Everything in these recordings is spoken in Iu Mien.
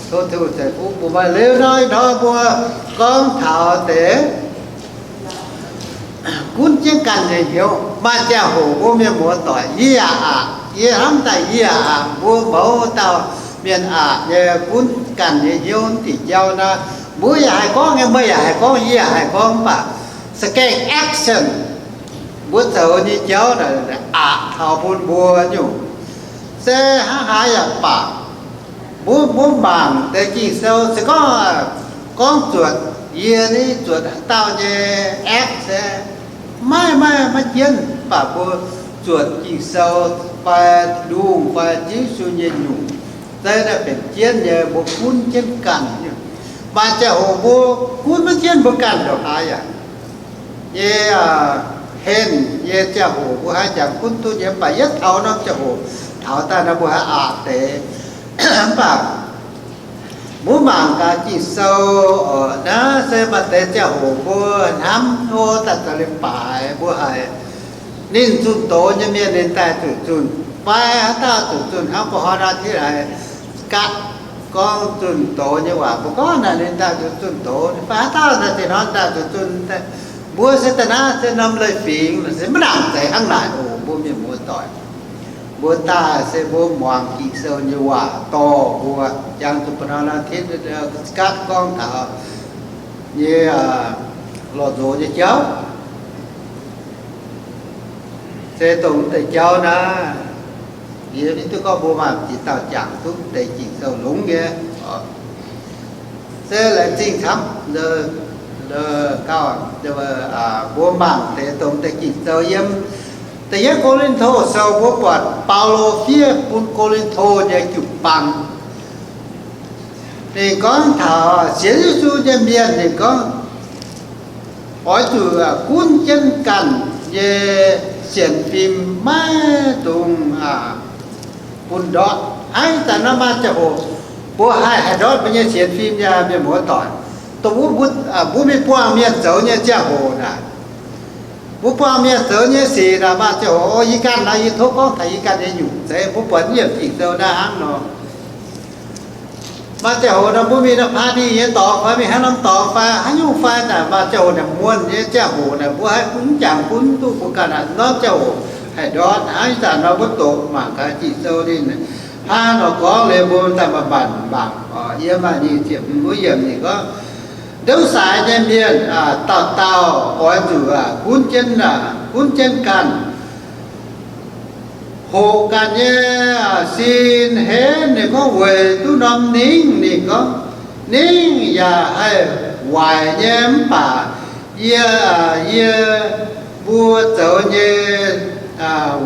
Tov Tin-Hungh ceix fuqv bun mbuo. Liuz nor, ih hnoi mbuo gorngv taux deix gunv jienv ganh nyei hnyouv. Maaih ziangh hoc mbuo mienh muoz-doic, yie yaac aqc, yie hnamv daaih yie yaac aqc, mbuo mouz dauh mienh aqc nyei gunv ganh nyei hnyouv diuc jauv naaiv. Mbuo yaac haih gorngv nyei, meih yaac haih gorngv, yie yaac haih gorngv, mv baac แสดง action, mbuo zoux nyei jauv naaic aqc taux bun mbuo nyungc. Se hnangv haaix yaac baac, mbuo, mbuo mangc deix Ging-Sou se gorngv, gorngv zuotc yie ni zuotc haaix dauh nyei act se maiv, maiv, maiv jienv, mv baac mbuo zuotc Ging-Sou fai lungh fai Ziouv Yesu nyei nyungc, se naaiv benx jienv nyei, mbuo gunv jienv ganh. Maaih ziangh hoc mbuo gunv maiv jienv mbuo ganh ndongc haaix yaac nyei, henh nyei ziangh hoc mbuo haih jangx gunv duqv nyei, mv baac yietv taux norm ziangh hoc taux daaih nor mbuo haih aqc deix. Mv baac mbuo mangc gaax Ging-Sou oc, naaiv se maaih deix ziangh hoc mbuo hnamv hlo daaih zoux leiz-baaix, mbuo haiz ninh zunh doz nyei mienh ninh daaih zuqc zunh, fai haaix dauh zuqc zunh hnangv mbuo hnoi naaiv hitv haiz gatv gorngv zunh doz nyei waac, mbuo gorngv naaic ninh daaih zuqc zunh doz, fai haaix dauh daaih zinh hnoi daaih zuqc zunh, mbuo se daaih naaiv se norm leiz-fingx se maiv nangc zeiz hnangv naaic oc. Mbuo mienh muoz-doic, mbuo daaih se mbuo muangx Ging-Sou nyei waac dorh mbuo, jangx zuqc ba'hnoi naaiv hitv gatv gorngv taux nyei lorh nzox nyei jauv. Se dongh deix jauv naaiv, yie mv duqv gorngv mbuo maaih ziex dauh jangx duqv deix Ging-Sou longx nyei. Se laengz zingh camv, gauh, mbuo mangc deix dongh deix Ging-Sou yiem Da'yietv Ko^lin^to Sou, mbuo buatc Baulo fiev bun Ko^lin^to nyei jiu-baang. Ninh gorngv taux sienx Yesu nyei mienh, ninh gorngv oix zuqc gunv jienv ganh nyei sienx fim, maiv dungx bun ndortv. Hnangv ih zanc naaiv maaih ziangh hoc mbuo haih haih ndortv mbuo nyei sienx fim nyei, mienh muoz-doic. Dongh wuov mbuo, mbuo mingh buangh mienh zoux nyei ziangh hoc naaic, mbuo buangh mienh zoux nyei sic naaic, maaih ziangh hoc, o, yie ganh naaiv, yie tov gorngv taux yie ganh nyei nyungc zeiz, mbuo buatc yiem Ging-Sou naaiv hnangv nor. Maaih ziangh hoc nor mbuo mingh naaiv party nyei dorngx fai mingh haaix norm dorngx fai haaix nyungc fai naaic, maaih ziangh hoc naaic muonh nyei ziangh hoc naaic, mbuo haih gunv, jangx gunv duqv mbuo ganh naaic, norm ziangh hoc haih ndortv. Hnangv ih zanc nor mbuo doqc mangc gaax Ging-Sou ninh hnangv nor gorngv liuz, mbuo daaih manc-manc mangc. Yiem maaih nyic ziepc hmz wuov yiemc ninh gorngv, ndouv saaix nyei mienh dauh dauh oix zuqc gunv jienv, gunv jienv ganh, hoqc ganh nyei sin henv. Ninh gorngv weic duqv norm ningv, ninh gorngv, ningv yaac haih waaic nyei, mv baac yie, yie mbuo zoux nyei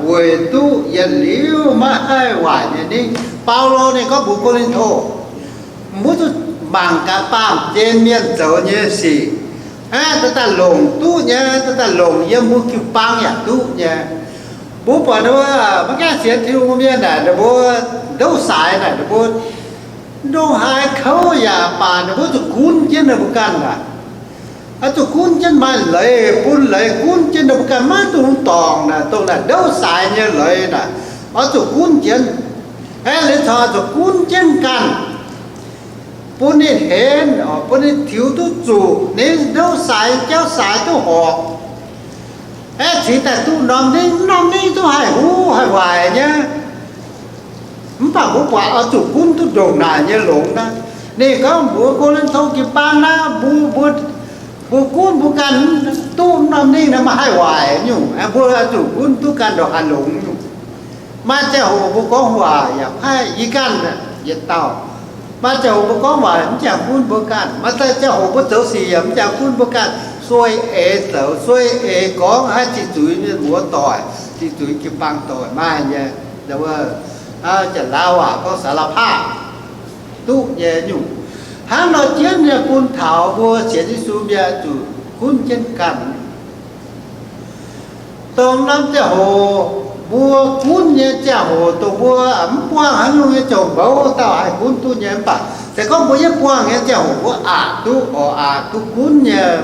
weic duqv yietc liuz maiv haih waaic nyei ningv. Baulo ninh gorngv mbuox Ko^lin^to, mbuo zuqc mangc gaax baamh gen mienh zoux nyei sic. Aav, daaih daaih longc duqv nyei, daaih daaih longc yiem mbuo jiu-baang yaac duqv nyei. Mbuo buatc wuov maiv gaengh sienx Tin-Hungh mienh naaic, ninh mbuo ndouv saaix naaic, ninh mbuo ndongc haaix kouv yaac baac ninh mbuo zuqc gunv jienv ninh mbuo ganh naaic. Oix zuqc gunv jienv, maaih leiz bun leiz gunv jienv ninh mbuo ganh, maiv dungx dorngc naaic, dongh naaic ndouv saaix nyei leiz naaic, oix zuqc gunv jienv. Aeqv, liuz caux oix zuqc gunv jienv ganh, bun ninh henv, bun ninh tiux duqv zuqc, ninh ndouv saaix, jauv saaix duqv horpc. Aeqv, cingx daaih duqv norm ningv, norm ningv duqv haih huv haih waaic nyei. Mv baac mbuo buatc oix zuqc gunv duqv ndongc naaic nyei longx naaiv. Ninh gorngv mbuox Ko^lin^to jiu-baang naaiv, mbuo, mbuo, mbuo gunv mbuo ganh duqv norm ningv naaiv maiv haih waaic nyungc. Mbuo oix zuqc gunv duqv ganh ndongc haaix longx nyungc. Maaih ziangh hoc mbuo gorngv waac yaac paaiv yie ganh yietc dauh. Maaih ziangh hoc mbuo gorngv waac mv jangx gunv mbuo ganh. Maaih ziangh hoc mbuo zoux sic yaac mv jangx gunv mbuo ganh. Sueih eix zoux, sueih eix gorngv, haiz ziqc zuiz mienh muoz-doic, ziqc zuiz jiu-baang doic maaih nyei. Janx-laauv waac gorngv สารภาพ duqv nyei nyungc. Hnangv nor jienv nyei bun taux mbuo sienx Yesu mienh zuqc gunv jienv ganh. Dongh norm ziangh hoc mbuo gunv nyei ziangh hoc, dongh mbuo mv buangh haaix nyungc nyei ziangh hoc, mouz dauh haih gunv duqv nyei. Mv baac se gorngv mbuo yietv buangh nyei ziangh hoc, mbuo aqc duqv, oix aqc duqv gunv nyei.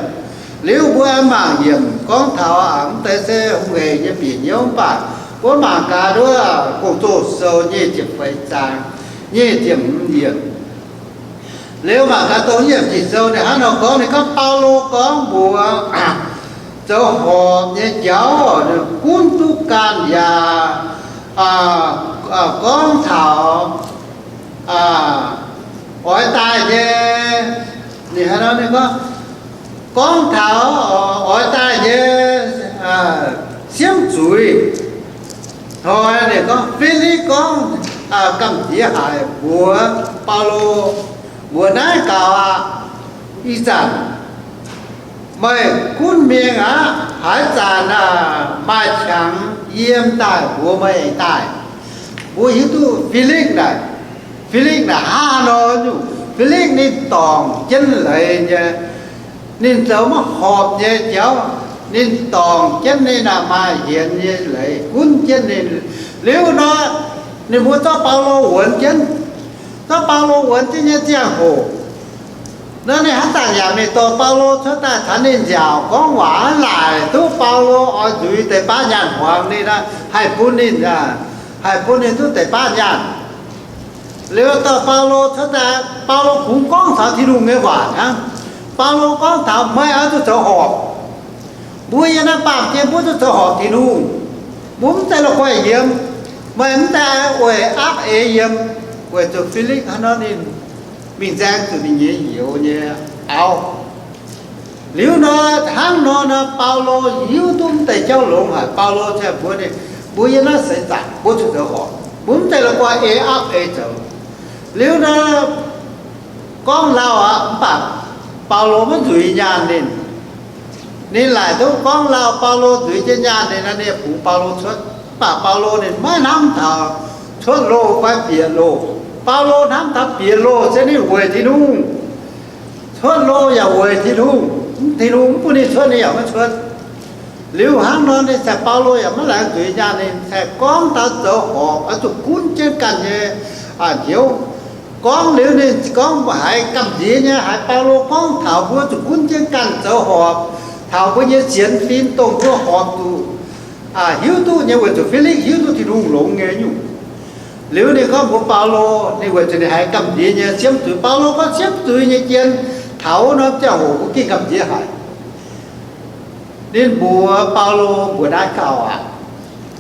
Liuz mbuo aengx mangc yiemc gorngv taux mv deix se hungh eix nyei bieqc hnyouv. Mv baac mbuo mangc gaax wuov Gong-Zoh Sou nyic ziepc feix zaang nyic ziepc hmz yiemc. Liuz mangc gaax dongh yiem Ging-Sou ninh hnangv nor gorngv, ninh gorngv Baulo gorngv mbuox zoux horpc nyei jauv, ninh gunv duqv ganh yaac gorngv taux oix daaih nyei, ninh hnangv nor ninh gorngv, gorngv taux oix daaih nyei siemv zuiz. Hnoi ninh gorngv, Filipv gorngv gamh nziex haic mbuox Baulo, mbuox naaiv gaux aqv, ih zanc meih gunv mingh aqv. Haaix zanc maaih qangx yiem daaih mbuox meih daaih. Mbuo hiuv duqv Filipv naaic, Filipv naaic hnangv nor nyungc. Filipv ninh dorngc jienv leiz nyei, ninh zoux maiv horpc nyei jauv, ninh dorngc jienv ninh naaic maaih hienx nyei leiz gunv jienv ninh. Liuz nor, ninh mbuo zorqv Baulo wuonx jienv. Zorqv Baulo wuonx jienv nyei ziangh hoc nor, ninh haaix zanc yaac mingh dorh Baulo cuotv daaih caux ninh nziaauc gorngv waac, laaic duqv Baulo oix nzuiz deix baav nyaanh hmuangx ninh, haih bun ninh, haih bun ninh duqv deix baav nyaanh. Liuz dorh Baulo cuotv daaih, Baulo kungx gorngv taux Tin-Hungh nyei waac hnangv. Baulo gorngv taux, meih oix zuqc zoux horpc. Mbuo yiem naaiv baamh gen mbuo zuqc zoux horpc Tin-Hungh. Mbuo mv zeiz la'guaih yiem, meih mv zeiz weic aapv eix yiem, weic zuqc Filipv hnangv nor ninh mingh nzaeng zuqc ninh nyei youz nyei auv. Liuz nor, hnangv nor nor, Baulo hiuv duqv mv deix jauv longx haic. Baulo ziouc mbuox ninh, mbuo yiem naaiv seix zaangc mbuo zuqc zoux horpc, mbuo mv zeiz la'guaih ei aapv eix zoux. Liuz nor, gorngv lauh aqv, mv baac Baulo maiv nzuiz nyaanh ninh. Ninh laaic duqv gorngv lauh Baulo nzuiz jienv nyaanh ninh nor, ninh bungx Baulo cuotv. Mv baac Baulo ninh maiv hnamv taux cuotv loh fai bieqc loh. Baulo hnamv taux bieqc loh se ninh weic Tin-Hungh. Cuotv loh yaac weic Tin-Hungh. Tin-Hungh mv bun ninh cuotv, ninh yaac maiv cuotv. Liuz hnangv nor ninh cingx, Baulo yaac maiv laengz zuiz nyaanh ninh, cingx gorngv taux zoux horpc oix zuqc gunv jienv ganh nyei hnyouv. Gorngv liuz ninh gorngv haiz gamh nziex nyei, haiz Baulo gorngv taux mbuo zuqc gunv jienv ganh zoux horpc, taux mbuo nyei sienx fim dongh mbuo horpc zuqc hiuv duqv nyei, weic zuqc Filipv hiuv duqv Tin-Hungh longx nyei nyungc. Liuz ninh gorngv mbuox Baulo, ninh weic zuqc ninh haiz gamh nziex nyei siemv zuiz. Baulo gorngv siemv zuiz nyei jien, taux wuov norm ziangh hoc mbuo gengh gamh nziex haic. Ninh mbuox Baulo mbuox naaiv gauh aqv.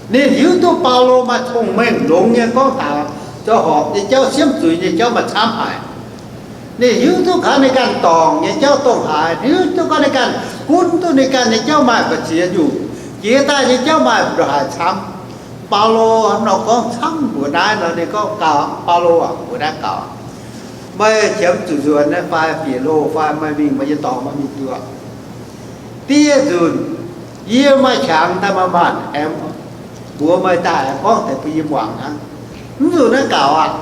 Ninh hiuv duqv Baulo maaih cong-mengh longx nyei gorngv taux zoux horpc nyei jauv, siemv zuiz nyei jauv maaih camv haic. Ninh hiuv duqv kaux ninh ganh dorngc nyei jauv dongh haaix, hiuv duqv gorngv ninh ganh gunv duqv ninh ganh nyei jauv maaih mbu'ziex nyungc, jiex daaih nyei jauv maaih ndongc haaix camv. Baulo nor gorngv camv mbuox naaiv nor, ninh gorngv gauh, Baulo aac, mbuox naaiv gauh, meih qiemx zuqc nzuonx fai bieqc loh fai meih mingh meih nyei dorngx maiv mingh duqv. Dieh nzunc yie maaih qangx daaih maaih maanc aengx mbuox meih daaih, aengx gorngv deix bun yie muangx hnangv. Mv nzunc naaiv gaux aqv.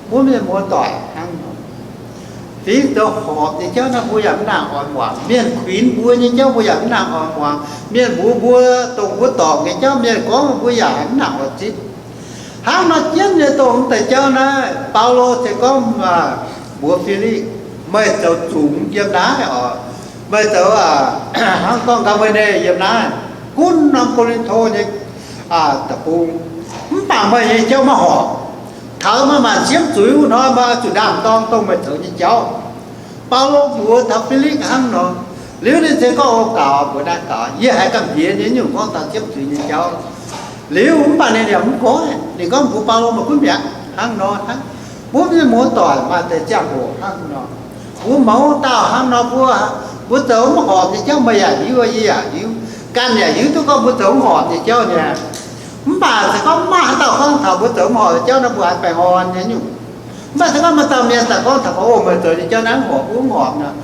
Mbuo mienh muoz-doic hnangv nor, fingx zoux horpc nyei jauv naaiv mbuo yaac mv nangc oix muangx. Mienh kuinx mbuo nyei jauv mbuo yaac mv nangc oix muangx. Mienh mbuox mbuo, dongh mbuo dorngc nyei jauv, mienh gorngv mbuo yaac mv nangc oix zipv. Hnangv nor jienv nyei dongh mv deix jauv naaiv, Baulo se gorngv mbuox Filipv, meih zoux zungx yiem naaiv oc. Meih zoux hnangv gorngv Gaa^mbie^ne yiem naaiv, gunv norm Ko^lin^to nyei deic-bung. Mv baac meih nyei jauv maiv horpc. Taux meih maanc siemv zuiz wuov hnoi, meih oix zuqc ndaam-dorng dongh meih zoux nyei jauv. Baulo mbuox taux Filipv hnangv nor. Liuz ninh se gorngv, o gaux, mbuox naaiv gaux, yie haiz gamh nziex nyei nyungc gorngv taux siemv zuiz nyei jauv. Liuz mv baac ninh yaac mv goiv. Ninh gorngv mbuox Baulo, meih gunv mi'aqv, hnangv nor hnangv. Mbuo mienh muoz-doic maaih deix ziangh hoc hnangv nor, mbuo mouz dauh hnangv nor, mbuo, mbuo zoux mv horpc nyei jauv meih yaac hiuv, yie yaac hiuv, ganh yaac hiuv duqv gorngv mbuo zoux mv horpc nyei jauv nyei. Mv baac se gorngv maaih haaix dauh gorngv taux mbuo zoux mv horpc nyei jauv nor, mbuo haiz baengh orn nyei nyungc. Mv baac se gorngv maaih dauh mienh daaih gorngv taux, o, meih zoux nyei jauv naaiv mv horpc, mv horpc nor,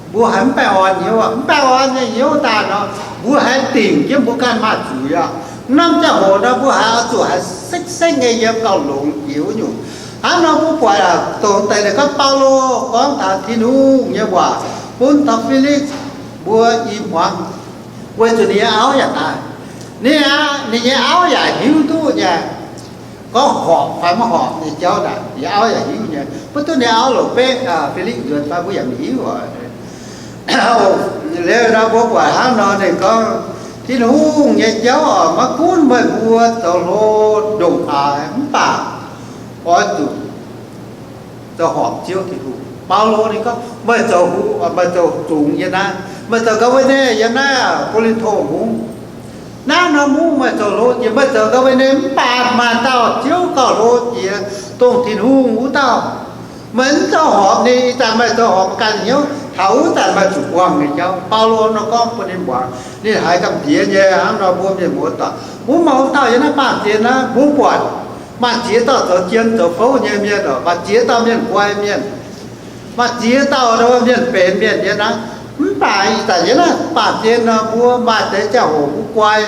mbuo haiz mv baengh orn hnyouv aqv. Mv baengh orn nyei hnyouv daaih nor, mbuo haiz dingc jienv mbuo ganh maaih zuiz aqv. Norm ziangh hoc nor mbuo haiz oix zuqc haiz sekv-sekv nyei yiem gauh longx jiex wuov nyungc. Hnangv nor mbuo buatc dongh deix ninh gorngv Baulo gorngv taux Tin-Hungh nyei waac bun taux Filipv mbuo i hmuangv, weic zuqc ninh nyei auv yaac daaih. Ninh, ninh nyei auv yaac hiuv duqv nyei, gorngv horpc fai maiv horpc nyei jauv naaic, ninh auv yaac hiuv nyei. Mv duqv ninh auv longc beqv Filipv nzuonx fai mbuo yaac maiv hiuv oc. Liuz nor mbuo buatc hnangv nor ninh gorngv, Tin-Hungh nyei jauv oc, maiv gunv meih mbuo zoux hlo ndongc haaix, mv baac oix zuqc zoux horpc Ziouv Tin-Hungh. Baulo ninh gorngv, meih zoux huv, meih zoux zungx yiem naaiv, meih zoux ga'wei ne yiem naaiv Ko^lin^to Mungv. Naaiv norm mungv meih zoux hlo jiex, meih zoux ga'wei ne mv baac maaih dauh Ziouv gauh hlo jiex, dongh Tin-Hungh wuov dauh. Meih mv zoux horpc ninh, ih zanc meih zoux horpc ganh hnyouv, taux wuov zanc meih zuqc buangh nyei jauv. Baulo nor gorngv bun ninh muangx, ninh haiz gamh nziex nyei hnangv nor. Mbuo mienh muoz-doic, mbuo mangc wuov dauh yiem naaiv baamh gen naaiv, mbuo buatc maaih ziex dauh zoux jien zoux fouv nyei mienh oc, maaih ziex dauh mienh guai mienh, maaih ziex dauh mienh benx mienh yiem naaiv. Mv baac ih zanc yiem naaiv baamh gen nor, mbuo maaih deix ziangh hoc mbuo guai,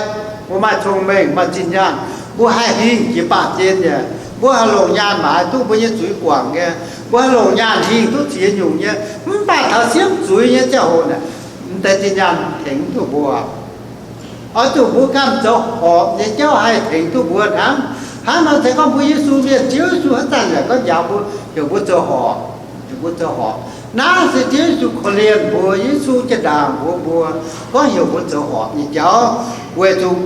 mbuo maaih cong-mengh, maaih zinh nyaanh, mbuo haih hingh jiex baamh gen nyei. Mbuo haih longc nyaanh maaiz duqv mbuo nyei zuiz guangc nyei. Mbuo haih longc nyaanh hingh duqv ziex nyungc nyei. Mv baac taux siemv zuiz nyei ziangh hoc naaic, mv deix zinh nyaanh tengx mv duqv mbuo. Oix zuqc mbuo ganh zoux horpc nyei jauv haih tengx duqv mbuo hnangv. Hnangv nor se gorngv mbuo Yesu mienh, Ziouv Yesu haaix zanc yaac gorngv njaaux mbuo, heuc mbuo zoux horpc, heuc mbuo zoux horpc. Naaiv se Ziouv Yesu korv-lienh mbuo, Yesu jaa-ndaangc mbuox mbuo, gorngv heuc mbuo zoux horpc nyei jauv, weic zuqc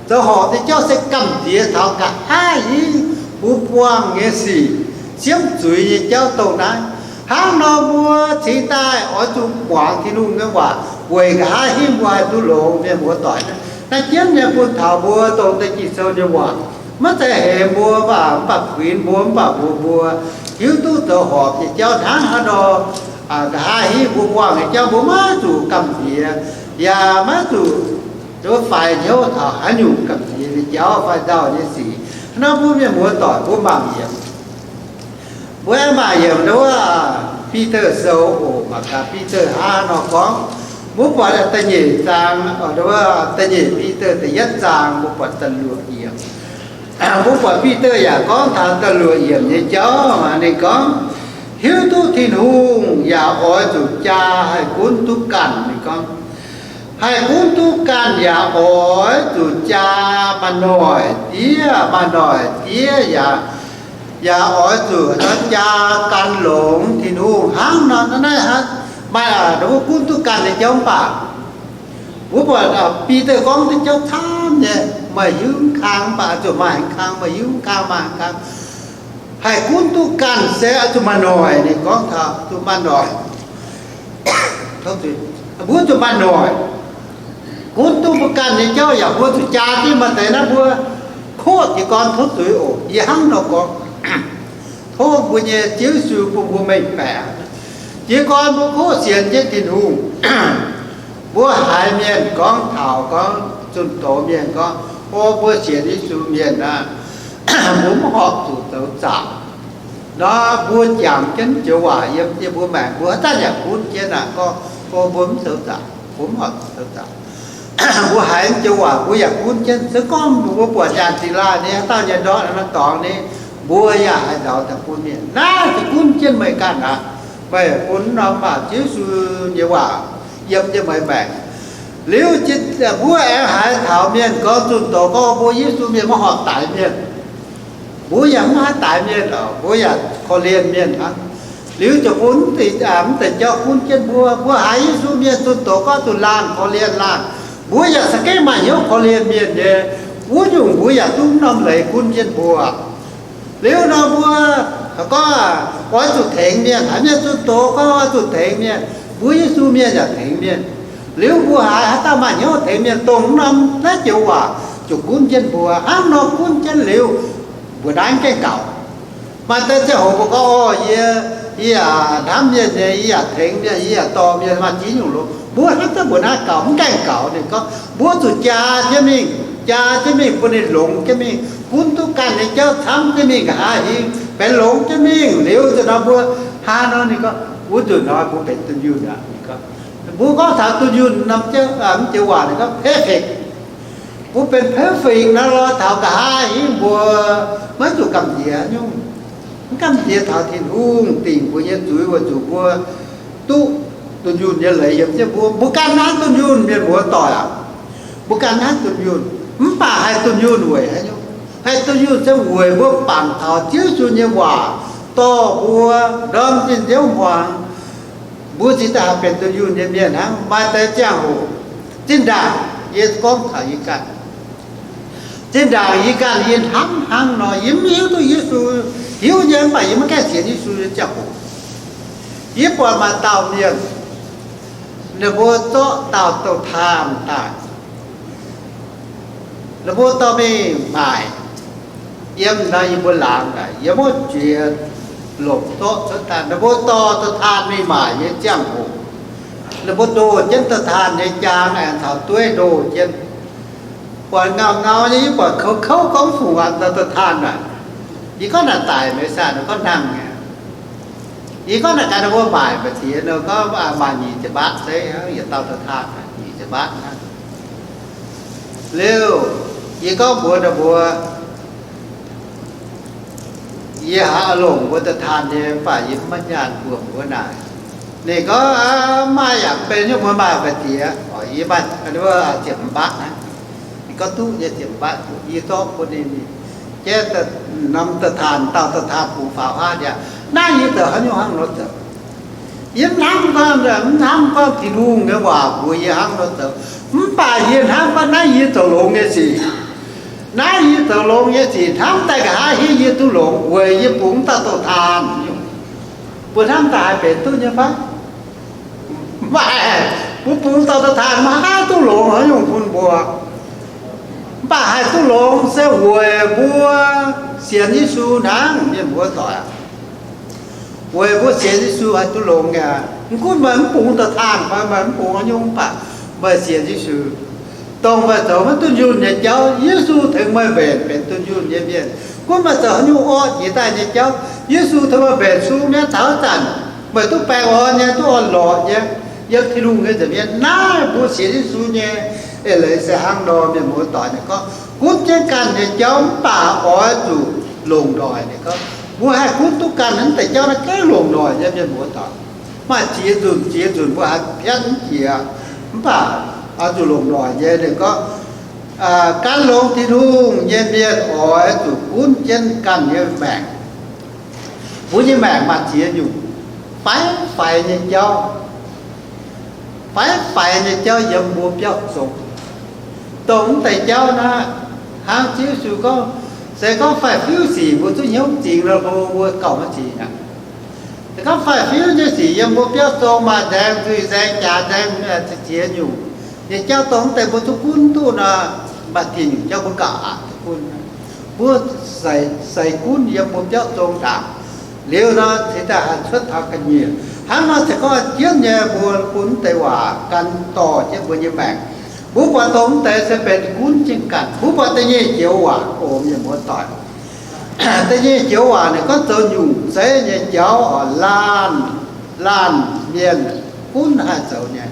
zoux horpc nyei jauv se gamh nziex taux nqa'haav hingv mbuo buangh nyei sic, siemv zuiz nyei jauv dongh naaiv. Hnangv nor mbuo cingx daaih oix zuqc muangx Tin-Hungh nyei waac weic nqa'haav hingv mbuo haih duqv longx. Mienh muoz-doic, naaiv jienv nyei bun taux mbuo dongh deix Ging-Sou nyei waac, maiv zeiz hemx mbuo, mv baac mv baac puix mbuo, mv baac mbuox mbuo hiuv duqv zoux horpc nyei jauv hnangv haaix nor. Nqa'haav hingv mbuo buangh nyei jauv mbuo maiv zuqc gamh nziex, yaac maiv zuqc faix hnyouv taux haaix nyungc gamh nziex nyei jauv fai nzauh nyei sic. Hnangv nor mbuo mienh muoz-doic mbuo mangc yiemc, mbuo aengx mangc yiemc wuov Bide Sou oc. Mangc gaax Bide hnangv haaix nor gorngv. Mbuo buatc da'nyeic zaang, da'nyeic Bide da'yietv zaang, mbuo buatc da'luoqc yiemc. Mbuo buatc Bide yaac gorngv taux da'luoqc yiemc nyei jauv, ninh gorngv, hiuv duqv Tin-Hungh yaac oix zuqc jaa haih gunv duqv ganh. Ninh gorngv, haih gunv duqv ganh yaac oix zuqc jaa maaih noic diev, maaih noic diev yaac, yaac oix zuqc jaa gan longx Tin-Hungh hnangv nor. Naaiv, naaiv maaih wuov gunv duqv ganh nyei jauv mv baac mbuo buatc Bide gorngv deix jauv camv nyei, meih hiuv mv kang mv baac zuqc maaih haaix kang, meih hiuv mv kang maaih haaix kang. Haih gunv duqv ganh se oix zuqc maaih noic. Ninh gorngv taux zuqc maaih noic, mbuo zuqc maaih noic gunv duqv mbuo ganh nyei jauv yaac mbuo zuqc jaa jienv maaih deix naaiv mbuo koqv jiez gorn tov zuiz oc. Yie hnangv nor gorngv, tov mbuo nyei Ziouv Yesu bun mbuo mengh baeqc. Jiez gorn mbuo koqv sienx jienv Tin-Hungh, mbuo haiz mienh gorngv taux gorngv zunh doz mienh gorngv, o, mbuo sienx Yesu mienh aqv, mbuo mv horpc zuqc zoux zaqc. Nor mbuo jangx jienv joux waac yiem dieh mbuo maengc, mbuo haaix zanc yaac gunv jienv aqv. Gorngv, o, mbuo mv zoux zaqc, mbuo mv horpc zuqc zoux zaqc. Mbuo haiz joux waac mbuo yaac gunv jienv. Se gorngv mbuo buatc nyaanh zingh laanh nyei, haaix dauh nyei ndortv nor dorngx nyei, mbuo yaac haih nzauz daaih bun mienh. Naaiv se gunv jienv meih ganh aqv. Meih bun norm waac Ziouv Yesu nyei waac yiem jienv meih maengc. Liuz mbuo aengx haiz taux mienh gorngv zunh doz gorngv mbuo Yesu mienh maiv horpc daix mienh. Mbuo yaac mv haih daix mienh oc, mbuo yaac korv-lienh mienh hnangv. Liuz ziouc bun mv deix, mv deix jauv gunv jienv mbuo. Mbuo haiz Yesu mienh zunh doz gorngv zunh laanh korv-lienh laanh, mbuo yaac za'gengh maaih hnyouv korv-lienh mienh nyei. Wuov nyungc mbuo yaac duqv norm leiz gunv jienv mbuo. Liuz nor mbuo gorngv oix zuqc tengx mienh, haiz mienh zunh doz gorngv oix zuqc tengx mienh, mbuo Yesu mienh yaac tengx mienh. Liuz mbuo haiz haaix dauh maaih hnyouv tengx mienh, dongh norm naaiv joux waac ziouc gunv jienv mbuo. Hnangv nor gunv jienv liuz, mbuo naaiv gaengh gaux. Maaih deix ziangh hoc mbuo gorngv, o, yie, yie yaac hnamv mienh nyei, yie yaac tengx mienh, yie yaac dorh mienh, maaih ziex nyungc longx. Mbuo hnamv duqv mbuo naaiv gaux, mv gaengh gaux. Ninh gorngv mbuo zuqc jaa jienv mingh, jaa jienv mingh, bun ninh longx jienv mingh, gunv duqv ganh nyei jauv camv jienv mingh nqa'haav hingv, benx longx jienv mingh. Liuz nzunc nor mbuo hnangv nor, ninh gorngv wuov nzunc nor mbuo benx dunh yunh aqv. Ninh gorngv, mbuo gorngv taux dunh yunh norm, mv joux waac ninh gorngv perfect. Mbuo benx perfect nor lorz taux nqa'haav hingv mbuo maiv zuqc gamh nziex nyungc. Mv gamh nziex taux Tin-Hungh dingc mbuo nyei zuiz weic zuqc mbuo duqv dunh yunh nyei leiz yiem jienv mbuo. Mbuo ganh naaiv dunh yunh, mienh muoz-doic aac. Mbuo ganh naaiv dunh yunh, mv baac haih dunh yunh weic haaix nyungc? Haih dunh yunh se weic mbuo bangc taux Ziouv Yesu nyei waac dorh mbuo ndorm zinh nziouv hmuangx. Mbuo cingx daaih haih benx dunh yunh nyei mienh hnangv. Maaih deix ziangh hoc, zinh ndaangc yie gorngv taux yie ganh, zinh ndaangc yie ganh yie hnamv hnangv nor, yie mv hiuv duqv Yesu, hiuv nyei mv baac yie maiv gaengh sienx Yesu nyei ziangh hoc, Yie buatc maaih dauh mienh, ninh mbuo zorqv dauh douz-taanh daaih, ninh mbuo dorh mingh maaic. Yiem naaiv yie mbuo laangz naaic, yiem wuov jiex longc zorqv cuotv daaih, ninh mbuo dorh douz-taanh mingh maaic nyei ziangh hoc, ninh mbuo ndoh jienv douz-taanh nyei jaang aengx caux dueiv ndoh jienv. Buatc ngau ngau nyei, yie buatc kouv kouv gorngv fungc aqv, douz-taanh naaic. Yie gorngv naaic daic meix sai, ninh gorngv nangh nyei. Yie gorngv naaic gaax ninh mbuo maaic mbu'ziex, ninh gorngv maaih nyic ziepc mbaatv zeiv, yietc dauh douz-taanh nyic ziepc mbaatv hnangv. Liuz, yie gorngv mbuox ninh mbuo, yie haiz longc mbuo douz-taanh nyei, mv baac yie maiv nyaanh mbuox mbuo naaic. Ninh gorngv, maaih yaac mv benx, yie mbuo maaih mbu'ziex. Yie maaih ziepc mbaatv hnangv. Ninh gorngv duqv nyei ziepc mbaatv, yie zorqv bun ninh, jaiv norm douz-taanh, dauh douz-taanh bungx faaux haav ndiangx. Naaiv yie zoux haaix nyungc hnangv nor zoux? Yie mv hnamv gorngv, mv hnamv gorngv Tin-Hungh nyei waac mbuox yie hnangv nor zoux, mv baac yie hnamv gorngv naaiv yie zoux longx nyei sic. Naaiv yie zoux longx nyei sic hnamv daaih nqa'haav hiuv yie duqv longx weic yie bungx dauh douz-taanh nyungc. Mbuo hnamv daaih haih benx duqv nyei fai? Mv baac mbuo bungx dauh douz-taanh maiv haih duqv longx haaix nyungc bun mbuo. Mv baac haih duqv longx se weic mbuo sienx Yesu hnangv, mienh muoz-doic. Weic mbuo sienx Yesu haih duqv longx aqv. Mv gunv meih mv bungx douz-taanh fai meih mv bungx haaix nyungc, mv baac meih sienx Yesu, dongh meih zoux maiv duqv njunh nyei jauv, Yesu tengx meih mbenc benx duqv njunh nyei mienh. Gunv meih zoux haaix nyungc orqv jiex daaih nyei jauv, Yesu tengx meih mbenc sung mi'aqv. Taux zanc meih duqv baengh orn nyei, duqv orn-lorqc nyei, yiem Tin-Hungh nyei nza'hmien. Naaiv mbuo sienx Yesu nyei eix leiz se hnangv nor, mienh muoz-doic. Ninh gorngv gunv jienv ganh nyei jauv mv baac oix zuqc longc noic. Ninh gorngv mbuo haih gunv duqv ganh naaiv deix jauv naaiv gengh longc noic nyei, mienh muoz-doic. Maaih ziex nzunc, ziex nzunc mbuo haih piatv mv jiex, mv baac oix zuqc longc noic nyei. Ninh gorngv, gan longx Tin-Hungh nyei mienh oix zuqc gunv jienv ganh nyei maengc. Mbuo nyei maengc maaih ziex nyungc, faix-faix nyei jauv. Faix-faix nyei jauv yiem mbuo biauv zong. Dongh mv deix jauv naaiv, hnangv Ziouv Yesu gorngv, se gorngv faix-fiuv sic mbuo zungv hnyouv zingx nor, mbuo gauh maiv zingx aqv. Se gorngv faix-fiuv nyei sic yiem mbuo biauv zong maaih nzaeng nzuih, nzaeng jaax, nzaeng ziex nyungc nyei jauv, dongh mv deix mbuo zungv gunv duqv nor, maaih ziex nyungc jauv mbuo gauh aqc duqv gunv. Mbuo seix gunv yiem mbuo biauv zong ndaangc liuz nor, cingx daaih haih cuotv taux ga'nyiec. Hnangv nor se gorngv jienv nyei mbuo bun mv deix waac gan dorh jienv mbuo nyei maengc. Mbuo buatc dongh mv deix se benx gunv jienv ganh. Mbuo buatc da'nyeic joux waac oc, mienh muoz-doic. Da'nyeic joux waac ninh gorngv zoux nyungc zeiv nyei jauv oc, laanh, laanh mienh gunv haih zoux nyei.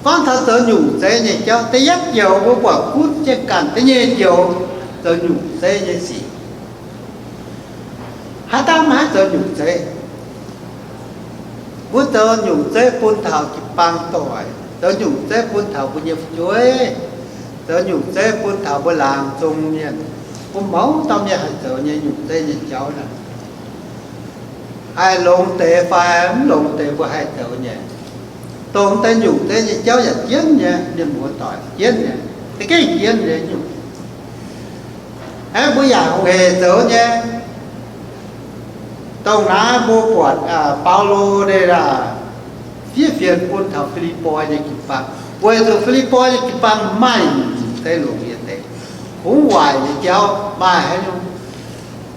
Gorngv taux zoux nyungc zeiv nyei jauv, da'yietv joux mbuo buatc gunv jienv ganh, da'nyeic joux zoux nyungc zeiv nyei sic. Haaix dauh maiv haih zoux nyungc zeiv? Mbuo zoux nyungc zeiv bun taux jiu-baang doic, zoux nyungc zeiv bun taux mbuo nyei fu'jueiv, zoux nyungc zeiv bun taux mbuo laangz zong mienh. Mbuo mouz dauh mienh haih zoux nyei nyungc zeiv nyei jauv naaic, haih longx deix fai mv longx deix mbuo haih zoux nyei. Dongh deix nyungc zeiv nyei jauv yaac jienv nyei, mienh muoz-doic, jienv nyei, za'gengh jienv nyei nyungc. Aeqv, mbuo yaac hungh hec zoux nyei. Dongh naaiv mbuo buatc Baulo ninh fiev fienx bun taux Fi^lipv^poi nyei jiu-baang, weic zuqc Fi^lipv^poi nyei jiu-baang maaih nyungc zeiv longx nyei deix, kungx waaic nyei jauv maaih haaix nyungc.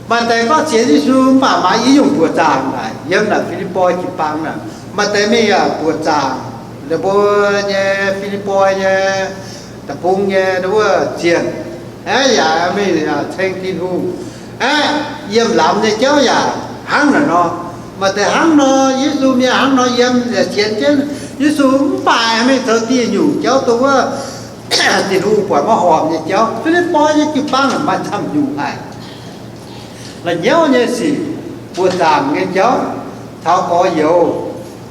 Maaih deix gorngv sienx Yesu mv baac maaih i nyungc buoqc zaangc naaic yiem naaic Fi^lipv^poi jiu-baang naaic. Maaih deix mingh buoqc zaangc ninh mbuo nyei Fi^lipv^poi nyei deic-bung nyei wuov zienh, aeqv, yaac mingh ceng Tin-Hungh, aeqv, yiem lamz nyei jauv yaac hnangv naaic nor. Maaih deix hnangv nor, Yesu mienh hnangv nor yiem yaac sienx jienv Yesu mv baac mingh zoux dieh nyungc jauv dongh wuov Tin-Hungh buatc maiv horpc nyei jauv. Fi^lipv^poi nyei jiu-baang maaih camv nyungc haic. La'nyauv nyei sic, buoqc zaangc nyei jauv, caux gorx-youz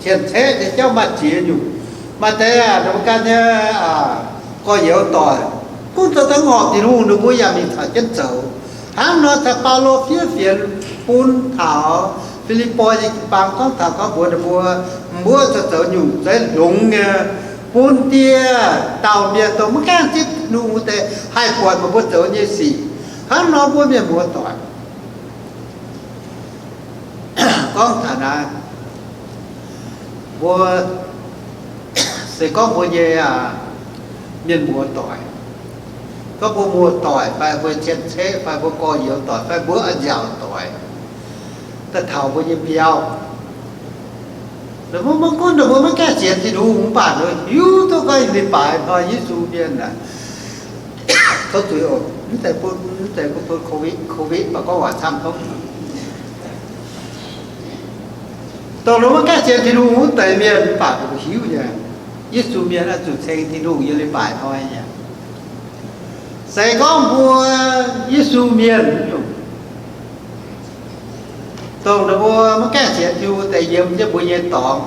cien-ceqv nyei jauv maaih ziex nyungc. Maaih deix ninh mbuo ganh nyei gorx-youz doic gunv zoux daaih ngorc Tin-Hungh, ninh mbuo yaac mingh caux jienv zoux. Hnangv nor caux Baulo fiev fienx bun taux Fi^lipv^poi nyei jiu-baang gorngv taux gorngv mbuox ninh mbuo, mbuo zoux zoux nyungc zeiv longx nyei, bun ndie dauh mienh dongh maiv gaengh zipv Tin-Hungh wuov deix haih buatc meih mbuo zoux nyei sic. Hnangv nor mbuo mienh muoz-doic, gorngv taux naaiv, Mbuo se gorngv mbuo nyei mienh muoz doic, gorngv mbuo muoz-doic fai mbuo cien-ceqv fai mbuo gorx-youz doic fai mbuo a'nziaauc doic, daaih taux mbuo nyei biauv, mbuo maiv gunv mbuo maiv gaengh sienx Tin-Hungh mv baac mbuo hiuv duqv gorngv leiz-baaix hnoi Yesu mienh aah, tov zuiz oc, mv zeiz bun, mv zeiz bun covid, covid mv baac gorngv waac camv tov. Dongh mbuo maiv gaengh sienx Tin-Hungh wuov deix mienh mv baac mbuo hiuv nyei, Yesu mienh oix zuqc ceng Tin-Hungh nyei leiz-baaix hnoi nyei. Se gorngv mbuo Yesu mienh nyungc, dongh ninh mbuo maiv gaengh sienx Tin-Hungh deix yiem jienv mbuo nyei dorngx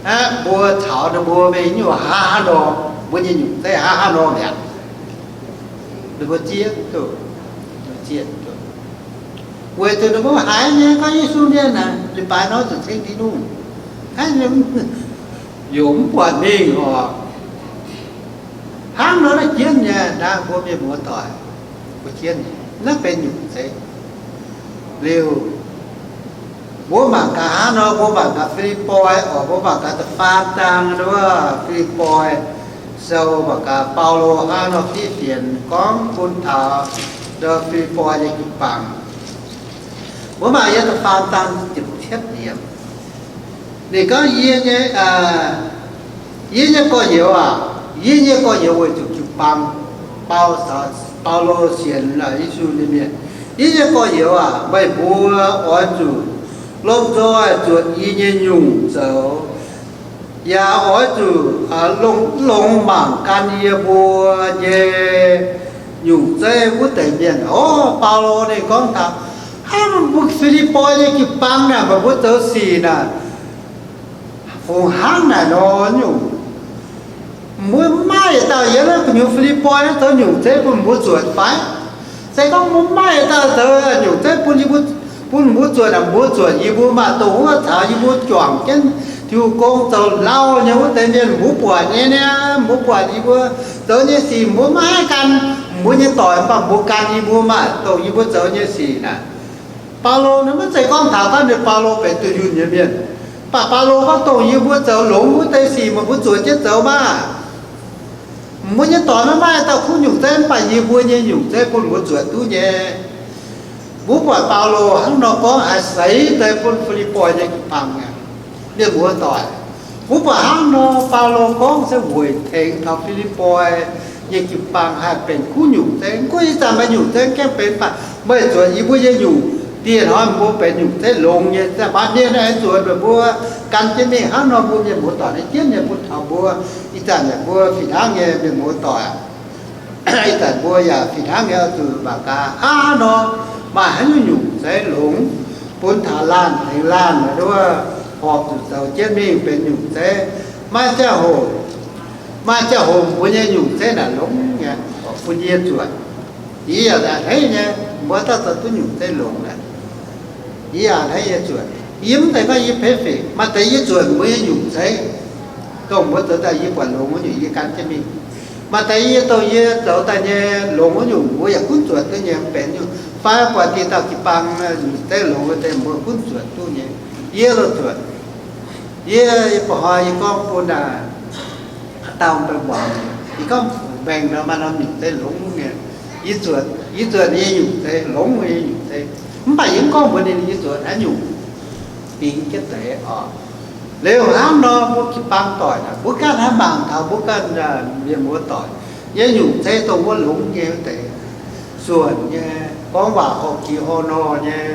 aqv, mbuo caux ninh mbuo mingh nyungc haaix haaix nor, mbuo nyei nyungc zeiv haaix haaix nor mi'aqv, ninh mbuo zieqv duqv, zieqv duqv. Weic zuqc ninh mbuo haiz nyei gorngv Yesu mienh aah, leiz-baaix nor zuqc ceng Tin-Hungh, haiz yaac mv buatc mingh oc. Hnangv nor naaiv jienv nyei naaiv mbuo mienh muoz-doic, mbuo jienv naaiv benx nyungc zeiv. Liuz, mbuo mangc gaax hnangv nor, mbuo mangc gaax Fi^lipv^poi oc, mbuo mangc gaax da'faam zaang wuov Fi^lipv^poi sou, mangc gaax Baulo hnangv nor fiqv fienx gorngv bun taux Fi^lipv^poi nyei jiu-baang. Mbuo mangc yiem da'faam zaang ziepc cietv yiemc. Ninh gorngv, Yie nyei, yie nyei gorx-youz aah, yie nyei gorx-youz weic zuqc jiu-baang, Bau, Baulo sienx Yesu nyei mienh, yie nyei gorx-youz aah, meih mbuo oix zuqc lomh nzoih zuotc yie nyei nyungc zoux, yaac oix zuqc longx, longx mangc gan yie mbuo nyei nyungc zeiv wuov deix mienh. Orv, Baulo ninh gorngv taux, hnangv mbuo Fi^lipv^poi nyei jiu-baang naaic, meih mbuo zoux sic naaic, fungc hnangv naaic nor nyungc. Mbuo maiv maaih yietc dauh yiem naaiv gu'nyuoz Fi^lipv^poi naaiv zoux nyungc zeiv bun mbuo zuotc fai? Se gorngv mbuo maiv maaih yietc dauh zoux nyungc zeiv bun, bun mbuo zuotc, mbuo zuotc yie mbuo maah, dongh wuov caux yie mbuo juangc jienv Tin-Hungh gong zoux lauh nyei wuov deix mienh mbuo buatc nyei niaa, mbuo buatc yie mbuo zoux nyei sic, mbuo maiv haih gan mbuo nyei doic, mv baac mbuo gan yie mbuo maah, dongh yie mbuo zoux nyei sic naaic. Baulo naaiv maiv zeiz gorngv taux gorngv ninh Baulo benx dunh yunh nyei mienh, mv baac Baulo gorngv dongh yie mbuo zoux longx wuov deix sic meih mbuo zuotc jienv zoux maah. Mbuo nyei doic maiv maaih dauh kuv nyungc zeiv, mv baac yie mbuo nyei nyungc zeiv bun mbuo zuotc duqv nyei. Mbuo buatc Baulo hnangv nor gorngv haiz seix deix bun Fi^lipv^poi nyei jiu-baang nyei mienh muoz-doic. Mbuo buatc hnangv nor Baulo gorngv se weic tengx taux Fi^lipv^poi nyei jiu-baang haih benx kuv nyungc zeiv. Mv gunv ih zanc meih nyungc zeiv gaengh benx, mv baac meih zuotc yie mbuo nyei nyungc, dieh hnoi mbuo benx nyungc zeiv longx nyei. Maaih mienh aengx zuotc meih mbuo gan jienv mingh. Hnangv nor mbuo mienh muoz-doic naaiv jienv nyei bun taux mbuo ih zanc yaac mbuo fih hnangv nyei mienh muoz-doic. Ih zanc mbuo yaac fih hnangv nyei oix zuqc mangc gaax hnangv haaix nor maaih haaix nyungc nyungc zeiv longx, bun taux laanh tengx laanh nduov horpc zuqc zoux jienv mingh benx nyungc zeiv. Maaih ziangh hoc, maaih ziangh hoc mbuo nyei nyungc zeiv naaic longx nyei, bun yie zuotc. Yie yaac a'hneiv nyei, mbuo dauh zoux duqv nyungc zeiv longx naaic. Yie yaac a'hneiv yie zuotc. Yie mv zeiz gorngv yie perfect, maaih deix yie zuotc mbuo nyei nyungc zeiv, dongh mbuo zoux daaih yie buatc longx wuov nyungc yie gan jienv mingh. Maaih deix yie dongh yie zoux daaih nyei longx wuov nyungc mbuo yaac gunv zuotc duqv nyei, benx nyungc fai buatc dieh dauh jiu-baang nyungc zeiv longx wuov deix mbuo gunv zuotc duqv nyei. Yie loz zuotc. Yie, yie ba'hnoi yie gorngv bun aa, dauh mbaengx-muangz, yie gorngv mbaengx nor maaih norm nyungc zeiv longx nyei. Yie zuotc, yie zuotc ninh nyei nyungc zeiv, longx nyei nyungc zeiv. Mv baac yie mv gorngv mbuox ninh yie zuotc haaix nyungc. Bingx jienv deix oc. Liuz hnangv nor mbuo jiu-baang doic naaic, mbuo ganh haih mangc taux mbuo ganh mienh muoz-doic nyei nyungc zeiv dongh wuov longx nyei wuov deix, suonc nyei, gorngv waac horpc jiex horpc nor nyei,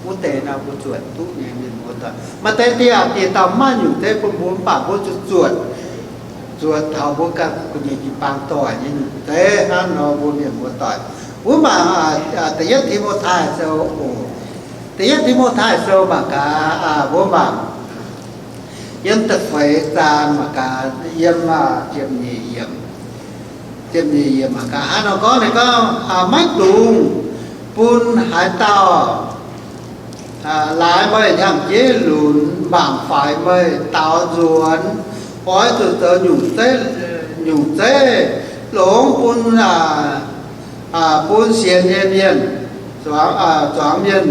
wuov deix naaic mbuo zuotc duqv nyei mienh muoz-doic. Maaih deix dieh, dieh dauh mv maaih nyungc zeiv bun mbuo, mv baac mbuo zuqc zuotc, zuotc taux mbuo ganh gu'nyuoz jiu-baang doic nyei nyungc zeiv hnangv nor mbuo mienh muoz-doic. Mbuo mangc da'yietv Ti^mo^tai Sou oc. Da'yietv Ti^mo^tai Sou mangc gaax, mbuo mangc yiem da'feix zaang mangc gaax, yiem ziepc nyeic yiemc, ziepc nyeic yiemc mangc gaax hnangv nor gorngv, ninh gorngv, maiv dungx bun haaix dauh laaix meih hnyangx-jeiv lunx mangc faix meih daaux nzuonx. Oix zuqc zoux nyungc zeiv, nyungc zeiv longx bun, bun sienx nyei mienh, zuangx mienh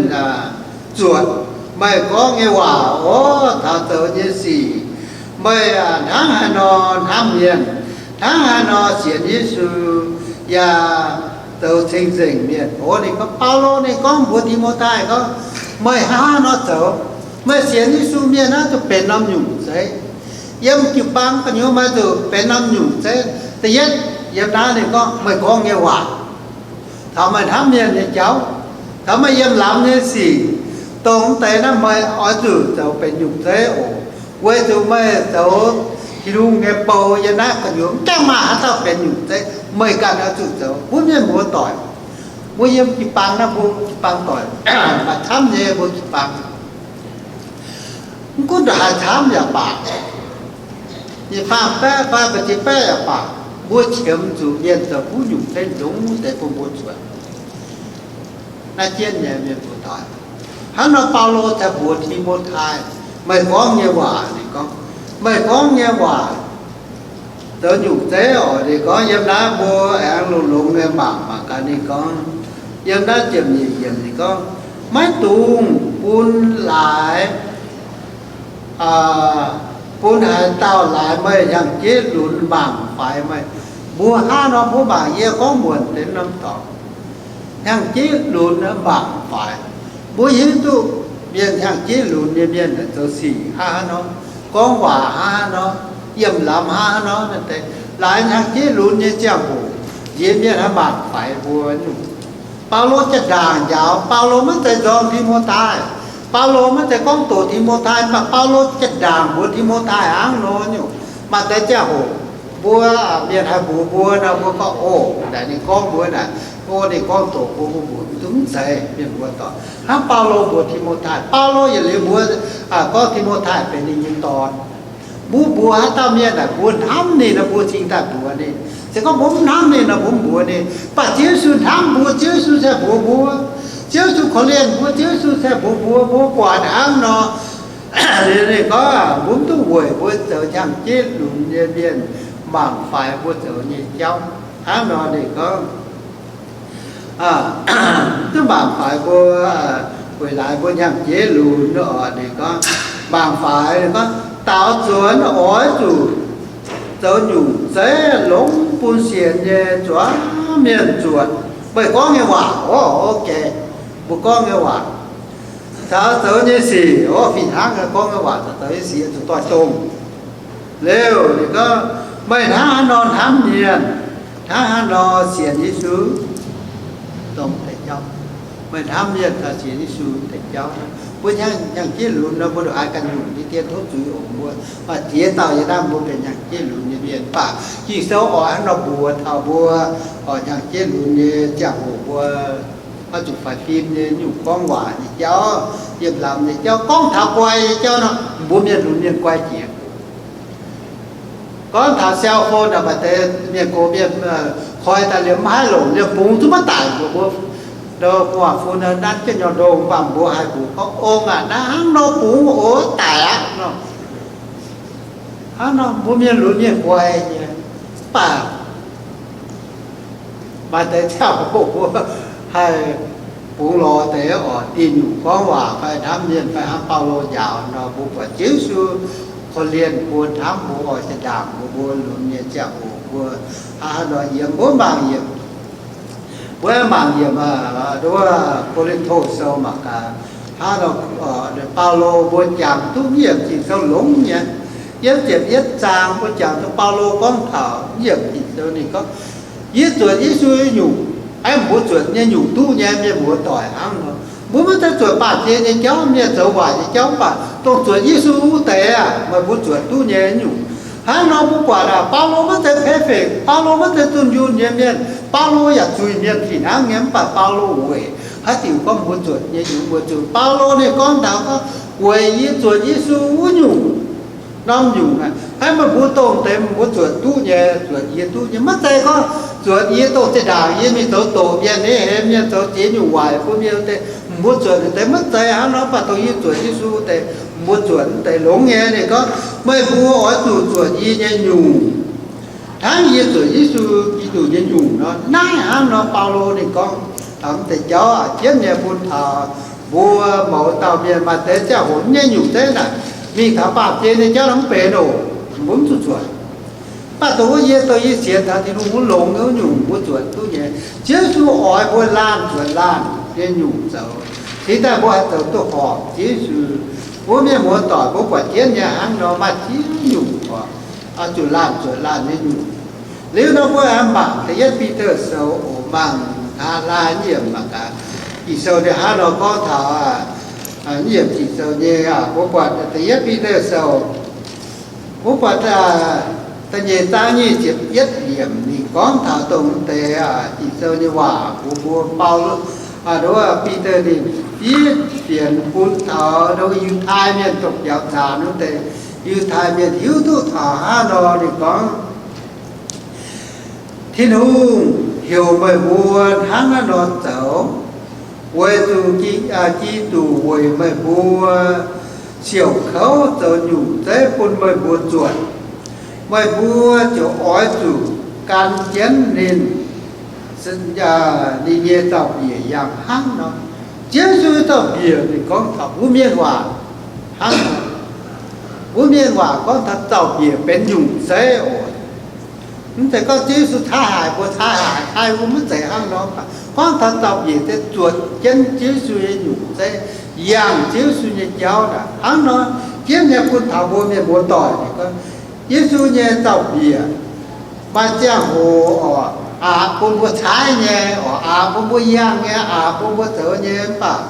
zuotc. Meih gorngv nyei waac, orv, taux zoux nyei sic, meih hnangv haaix nor hnamv mienh, hnangv haaix nor sienx Yesu, yaac zoux cing-nzengc mienh. Orv, ninh gorngv, Baulo ninh gorngv mbuox Ti^mo^tai gorngv, meih hnangv haaix nor zoux, meih sienx Yesu mienh naaiv zuqc benx norm nyungc zeiv. Yiem jiu-baang gu'nyuoz meih zuqc benx norm nyungc zeiv. Da'yietv, yiem naaiv ninh gorngv meih gorngv nyei waac, taux meih hnamv mienh nyei jauv, taux meih yiem lamz nyei sic, dongh mv deix naaiv meih oix zuqc zoux benx nyungc zeiv oc. Weic zuqc meih zoux Tin-Hungh nyei bou yiem naaiv gu'nyuoz mv gaengh maaih haaix dauh benx nyungc zeiv. Meih ganh oix zuqc zoux. Mbuo mienh muoz-doic, mbuo yiem jiu-baang naaiv, mbuo jiu-baang doic, maaih camv nyei mbuo jiu-baang. Mv gunv ndongc haaix camv yaac baac, nyei faam baeqv fai ba'ziex baeqv yaac baac, mbuo qiemx zuqc mienh zoux kuv nyungc zeiv longx deix bun mbuo zuotc. Naaiv jienv nyei mienh muoz-doic, hnangv nor Baulo daaih mbuox Ti^mo^tai, meih gorngv nyei waac, ninh gorngv, meih gorngv nyei waac zoux nyungc zeiv oc. Ninh gorngv yiem naaiv mbuo aengx longx-longx nyei mangc mangc gaax. Ninh gorngv, yiem naaiv ziepc nyeic yiemc ninh gorngv, maiv dungx bun laaix bun haaix dauh laaix meih hnyangx-jeiv lunx mangc faix meih. Mbuo hnangv nor mbuo mangc yie gorngv muonc deix norm dorngx, hnyangx-jeiv lunx mangc faix. Mbuo hiuv duqv mienh hnyangx-jeiv lunx nyei mienh zoux sic hnangv haaix nor, gorngv waac hnangv haaix nor, yiem lamz hnangv haaix nor, laaix hnyangx-jeiv lunx nyei ziangh hoc, nziex mienh haih mangc faix mbuo nyungc. Baulo jaa-ndaangc njaaux, Baulo maiv zeiz nzorng Ti^mo^tai. Baulo maiv zeiz gorngv doqc Ti^mo^tai, mv baac Baulo jaa-ndaangc mbuox Ti^mo^tai hnangv nor nyungc. Maaih deix ziangh hoc mbuo mienh haih mbuox mbuo nor, mbuo gorngv, o, naaic ninh gorngv mbuo naaic, o, ninh gorngv doqc mbuo, mbuo mbuox mv duqv, mv zeiz. Mienh muoz-doic, hnangv Baulo mbuox Ti^mo^tai, Baulo yietc liuz mbuox, gorngv Ti^mo^tai benx ninh nyei dorn. Mbuo mbuox haaix dauh mienh naaic, mbuo hnamv ninh nor mbuo cingx daaih mbuox ninh. Se gorngv mbuo mv hnamv ninh nor mbuo mv mbuox ninh. Mv baac Ziouv Yesu hnamv mbuo, Ziouv Yesu se mbuox mbuo, Ziouv Yesu korv-lienh mbuo, Ziouv Yesu se mbuox mbuo, mbuo buatc hnangv nor, ninh gorngv mbuo mv duqv weic mbuo zoux hnyangx-jeiv lunx nyei mienh mangc faix mbuo zoux nyei jauv. Hnangv nor ninh gorngv, mv duqv mangc faix mbuo, weic laaix mbuo hnyangx-jeiv lunx oc. Ninh gorngv, mangc faix, ninh gorngv, daaux nzuonx oix zuqc zoux nyungc zeiv longx bun sienx nyei zuangx mienh zuotc. Meih gorngv nyei waac, o, ok, mbuo gorngv nyei waac, taux zoux nyei sic, o, fih hnangv, gorngv nyei waac taux zoux nyei sic zuqc doix-dongh. Liuz ninh gorngv, meih hnangv haaix nor hnamv mienh, hnangv haaix nor sienx Yesu, dongh deix jauv. Meih hnamv mienh caux sienx Yesu deix jauv. Mbuo hnyangx-jeiv lunx nor, mbuo ndongc haaix ganh nyungc nyei dien tov zuiz oc. Mbuo maaih ziex dauh yiem naaiv mbuo benx hnyangx-jeiv lunx nyei mienh, mv baac Ging-Sou oix hnangv nor mbuox taux mbuo, oix hnyangx-jeiv lunx nyei ziangh hoc mbuo oix zuqc faix fim nyei nyungc gorngv waac nyei jauv, yiem lamz nyei jauv, gorngv taux guai nyei jauv nor, mbuo mienh lunx mienh guai jiex. Gorngv taux cell phone naaic, maaih deix mienh gox mienh koi daaih liemh maiv haih longc, liemh bungx zungv maiv daic mbuox mbuo. Gu'nguaaz-fun nanv jienv nyei ndongh, mv baac mbuo haih mbuox gorngv, ong aah, naaiv hnangv nor bungx oc, daic aqv nor. Hnangv nor mbuo mienh lunx mienh guai nyei, mv baac maaih deix ziangh hoc mbuo haih bungx lorz deix oc, dieh nyungc gorngv waac fai hnamv mienh fai hnangv Baulo njaaux nor, mbuo buatc Ziouv Yesu korv-lienh mbuo, hnamv mbuo, oix jaa-ndaangc mbuo, mbuo lunx nyei ziangh hoc mbuo hnangv haaix nor yiem, mbuo mangc yiem. Mbuo mangc yiem, nduov Ko^lin^to Sou mangc gaax, hnangv nor, Baulo mbuo jangx duqv yiem Ging-Sou longx nyei. Yiem ziepc yietv zaang mbuo jangx duqv Baulo gorngv taux yiem Ging-Sou ninh gorngv, yie zuotc Yesu nyungc, aeqv, mbuo zuotc nyei nyungc duqv nyei, mienh muoz-doic, hnangv nor. Mbuo maiv zeiz zuotc baamh gen nyei jauv, mienh zoux waaic nyei jauv, mv baac dongh zuotc Yesu wuov deix aah, meih mbuo zuotc duqv nyei nyungc. Hnangv nor mbuo buatc aah, Baulo maiv zeiz perfect, Baulo maiv zeiz zunh yunh nyei mienh, Baulo yaac zuiz-mienh fih hnangv nyei, mv baac Baulo weic haaix diuc gorngv mbuo zuotc nyei nyungc, weic zuqc Baulo ninh gorngv taux gorngv, weic yie zuotc Yesu wuov nyungc, norm nyungc aah, aeqv, meih mbuo dongh deix mbuo zuotc duqv nyei, zuotc yie duqv nyei. Maiv zeiz gorngv zuotc yie dongh zinh ndaangc yie mingh zoux doqc mienh, nyei hemx mienh, zoux ziex nyungc waaic bun mienh wuov deix, mbuo zuotc deix maiv zeiz hnangv nor, mv baac dongh yie zuotc Yesu wuov deix, mbuo zuotc wuov deix longx nyei. Ninh gorngv, meih mbuo oix zuqc zuotc yie nyei nyungc, hnangv yie zuotc Yesu Giduc nyei nyungc nor. Naaiv hnangv nor Baulo ninh gorngv taux mv deix jauv aqv, jienv nyei bun taux Mbuo mouz dauh mienh maaih deix ziangh hoc nyei nyungc zeiv naaic, mingh taux baamh gen nyei jauv nor mv benx oc. Mbuo mv zuqc zuotc. Mv baac dongh wuov yie, dongh yie sienx taux Tin-Hungh wuov longx nyei wuov nyungc, mbuo zuotc duqv nyei. Ziouv Yesu oix mbuo laanh zuotc laanh nyei nyungc zoux, cingx daaih mbuo haih zoux duqv horpc Ziouv Yesu. Mbuo mienh muoz-doic, mbuo buatc jienv nyei hnangv nor, maaih ziex nyungc oc, zuqc laanh zuotc laanh nyei nyungc. Liuz nor mbuo aengx mangc da'yietv Bide Sou oc, mangc hnangv naaiv yiem mangc gaax, Ging-Sou ninh hnangv nor gorngv taux, yiem Ging-Sou nyei, mbuo buatc da'yietv Bide Sou, mbuo buatc da'nyeic zaang nyic ziepc yietv yiemc, ninh gorngv taux dongh deix Ging-Sou nyei waac, mbuo, mbuo Baulo, Bide ninh fiev fienx bun taux Yiutai Mienh dongh biaux nzaanx wuov deix Yiutai Mienh hiuv duqv taux hnangv nor. Ninh gorngv, Tin-Hungh heuc meih mbuo hnangv naaiv nor zoux, weic zuqc Giduc weic meih mbuo siouc kouv zoux nyungc zeiv bun meih mbuo zuotc. Meih mbuo ziouc oix zuqc gan jienv ninh, ninh nyei zaux-mbiec yangh hnangv nor. Ziouv Yesu nyei zaux-mbiec ninh gorngv taux mbuo mienh waac hnangv nor. Mbuo mienh waac gorngv taux zaux-mbiec benx nyungc zeiv oc. Mv zeiz gorngv Ziouv Yesu caiv haic mbuo caiv haic, caiv mbuo mv zeiz hnangv nor. Gorngv taux zaux-mbiec se zuotc jienv Ziouv Yesu nyei nyungc zeiv, yangh Ziouv Yesu nyei jauv naaic hnangv nor. Jienv nyei bun taux mbuo mienh muoz-doic, Yesu nyei zaux-mbiec maaih ziangh hoc oc, aqc bun mbuo caiv nyei oc, aqc bun mbuo yangh nyei, aqc bun mbuo zoux nyei, mv baac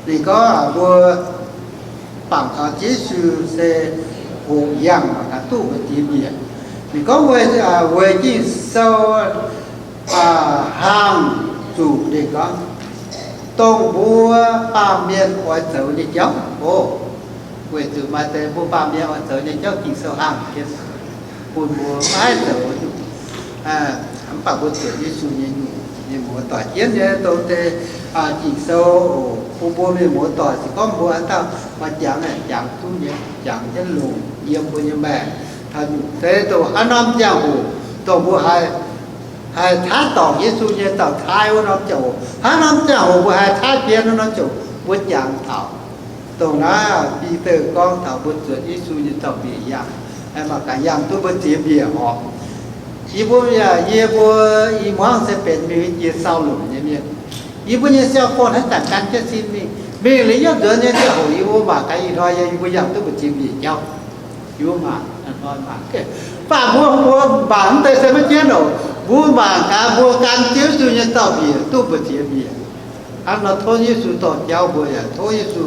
ninh gorngv mbuo bangc taux Yesu se hoqc yangh mangc gaax duqv mbu'ziex mbiec. Ninh gorngv weic, weic Ging-Sou hangh zuqc ninh gorngv, dongh mbuo baamh mienh oix zoux nyei jauv oc. Weic zuqc maaih deix mbuo baamh mienh oix zoux nyei jauv Ging-Sou hangh jienv bun mbuo maiv haih zoux nyungc. Mv baac mbuo zuotc Yesu nyei nyungc, mienh muoz-doic jienv nyei dongh deix Ging-Sou oc, bun mbuo mienh muoz-doic se gorngv mbuo haaix dauh maaih jangx, jangx duqv nyei, jangx jienv longc yiem mbuo nyei maengc taux nyungc zeiv dongh haaix norm ziangh hoc, dongh mbuo haih, haih caaiv dorngc Yesu nyei zaux-caaiv wuov norm ziangh hoc, haaix norm ziangh hoc mbuo haih caaiv bien wuov norm ziangh hoc mbuo jangx taux. Dongh naaiv Bide gorngv taux mbuo zuotc Yesu nyei zaux-mbiec yangh, mangc gaax yangh duqv mbu'ziex mbiec horpc. Yie mbuo, yie mbuo i hmuangv se benx mingh jiex Saulo nyei mienh. Yie mbuo nyei cell phone haaix zanc gan jienv sin mingh, mingh liuz yietv nzuonx nyei ziangh hoc yie mbuo mangc gaax ih hnoi yie mbuo yangh duqv mbu'ziex mbiec jauv. Yie mbuo mangc, mv baac mbuo, mbuo mangc mv deix se maiv jienv oc. Mbuo mangc gaax mbuo gan Ziouv Yesu nyei zaux-mbiec duqv mbu'ziex mbiec. Hnangv nor tov Yesu dorh jauv mbuo yaac tov Yesu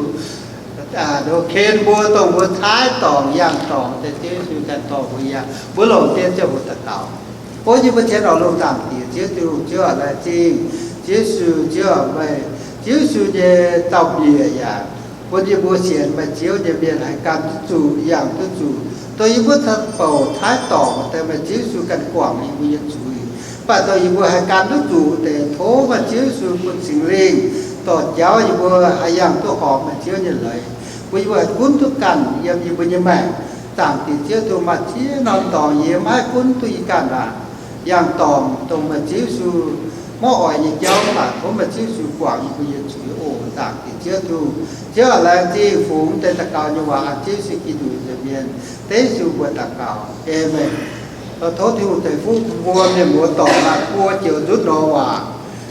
ken mbuo dongh mbuo caaiv dorngc yangh dorngc deix, Ziouv Yesu ganh dorh mbuo yangh. Mbuo longc dien ziangh hoc daux gaux. O yie mbuo cien oix longc zaangc Diex Ziouv Tin-Hungh, Ziouv aac, laengz zingh Ziouv Yesu, Ziouv aac, meih, Ziouv Yesu nyei zaux-mbiec yaac bun yie mbuo sienx meih Ziouv nyei mienh haih gan duqv zuqc, yangh duqv zuqc. Dongh yie mbuo bouc caaiv dorngc deix, meih Ziouv Yesu ganh guangc yie mbuo nyei zuiz. Mv baac dongh yie mbuo haih gan duqv zuqc deix, tov meih Ziouv Yesu bun Singx Lingh dorh jauv yie mbuo haih yangh duqv horpc meih Ziouv nyei leiz, bun yie mbuo haih gunv duqv ganh yiem yie mbuo nyei maengc. Zaangc Diex Ziouv Tin-Hungh, maaih ziex norm dorngx yie maiv haih gunv duqv yie ganh aqv. Yangh dorngc dongh meih Ziouv Yesu maiv oix nyei jauv, mv baac tov meih Ziouv Yesu guangc yie mbuo nyei zuiz oc. Zaangc Diex Ziouv Tin-Hungh, Ziouv aac, laengz zingh fungx deix daux gaux nyei waac an Ziouv Yesu Giduc nza'hmien. Dengv Yesu mbuox daux gaux, Aamen. Tov Tin-Hungh ceix fuqv bun mbuo mienh muoz-doic maaih buo joux nzutv nor waac.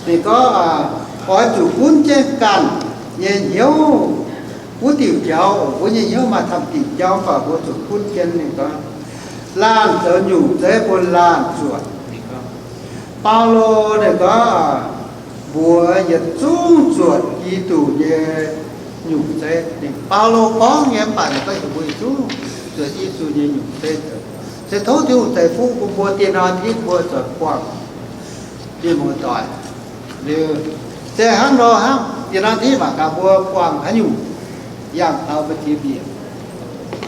Ninh gorngv, oix zuqc gunv jienv ganh nyei hnyouv. Wuov diuc jauv, mbuo nyei hnyouv maaih camv diuc jauv, mv baac mbuo zuqc gunv jienv. Ninh gorngv, laanh zoux nyungc zeiv bun laanh zuotc. Ninh gorngv, Baulo ninh gorngv, mbuox yietc zungv zuotc Giduc nyei nyungc zeiv. Ninh, Baulo gorngv nyei, mv baac ninh gorngv heuc mbuo yietc zungv zuotc Yesu nyei nyungc zeiv zoux. Se tov Tin-Hungh ceix fuqv bun mbuo, dinh ndorm hitv mbuo zoux buangh mienh muoz-doic. Liuz, se hnangv nor hnangv, dinh ndorm hitv mangc gaax mbuo buangh haaix nyungc, yangh taux mbu'ziex mbiec.